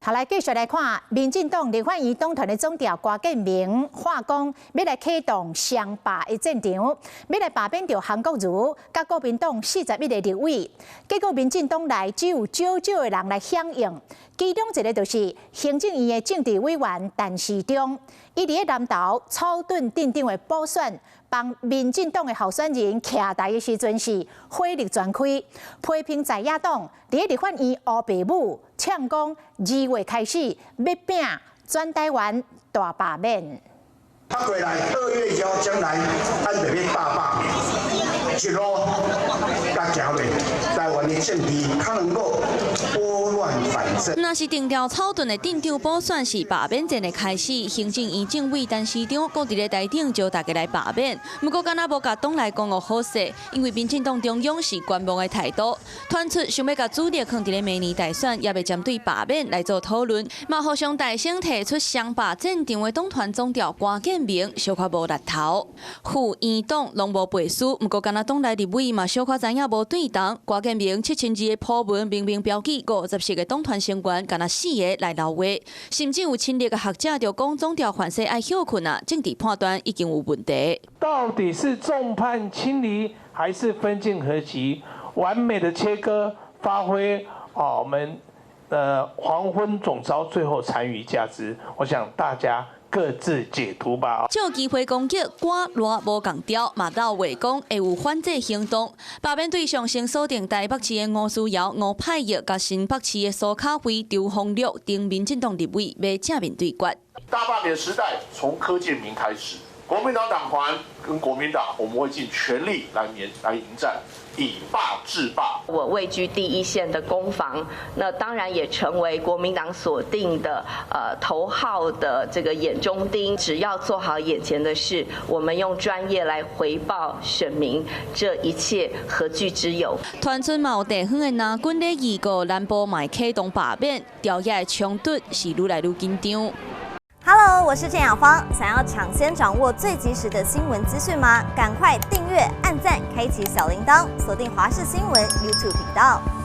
好，來繼續來看，民進黨立法院黨團的總召郭建明話講，欲來啟動雙罷的戰場，欲來罷免著韓國瑜佮國民黨41個立委。結果民進黨內只有少少的人來響應，其中一個就是行政院的政治委員陳時中，伊佇咧南投草屯鎮長的補選，幫民進黨的候選人徛台的時陣是火力全開，批評在野黨佇咧立法院烏白舞，嗆講2月開始欲拚全台灣大罷免。他過來2月1號將來，咱就欲大罷免，一路共行落，台灣的政治較能夠撥亂反正。若是定調草屯的鎮長補選是罷免戰的開始，行政院政委陳時中閣佇咧台頂招大家來罷免。毋過敢若無共黨內講予好勢，因為民進黨中央是觀望的態度，傳出想欲共主力囥佇咧明年大選，猶未針對罷免來做討論。嘛，互相大聲提出雙罷戰場的黨團總召郭建明，小可無力頭。副院黨攏無背書，毋過敢若黨內立委嘛小可知影無對同。郭建明7200字的鋪文明明標記54個黨團成員，敢若四个來留話，甚至有親綠的學者就講總召凡勢愛歇睏啊，政治判斷已經有問題。到底是眾叛親離，還是分進合擊？完美的切割，發揮啊，我們黃昏總召最後殘餘價值。我想大家各自解讀吧。藉機會攻擊，郭賴無仝調，嘛鬥話講會有反制行動。罷免對象先鎖定台北市的吳思瑤、吳霈玉，佮新北市的蘇巧慧、陳芳樂等民進黨立委欲正面對決。大罷免時代從柯建銘開始，國民黨黨團跟國民黨，我們會盡全力來免來迎戰，以罷制罷。我位居第一線的攻防，那當然也成為國民黨鎖定的頭號的這個眼中釘。只要做好眼前的事，我們用專業來回報選民，這一切何懼之有？傳出嘛有地方的藍軍咧預告南部嘛會啟動罷免，朝野的衝突是愈來愈緊張。 Hello，我是鄭雅芳。想要搶先掌握最及時的新聞資訊嗎？趕快訂閱、按讚、開啟小鈴鐺，鎖定華視新聞 YouTube 頻道。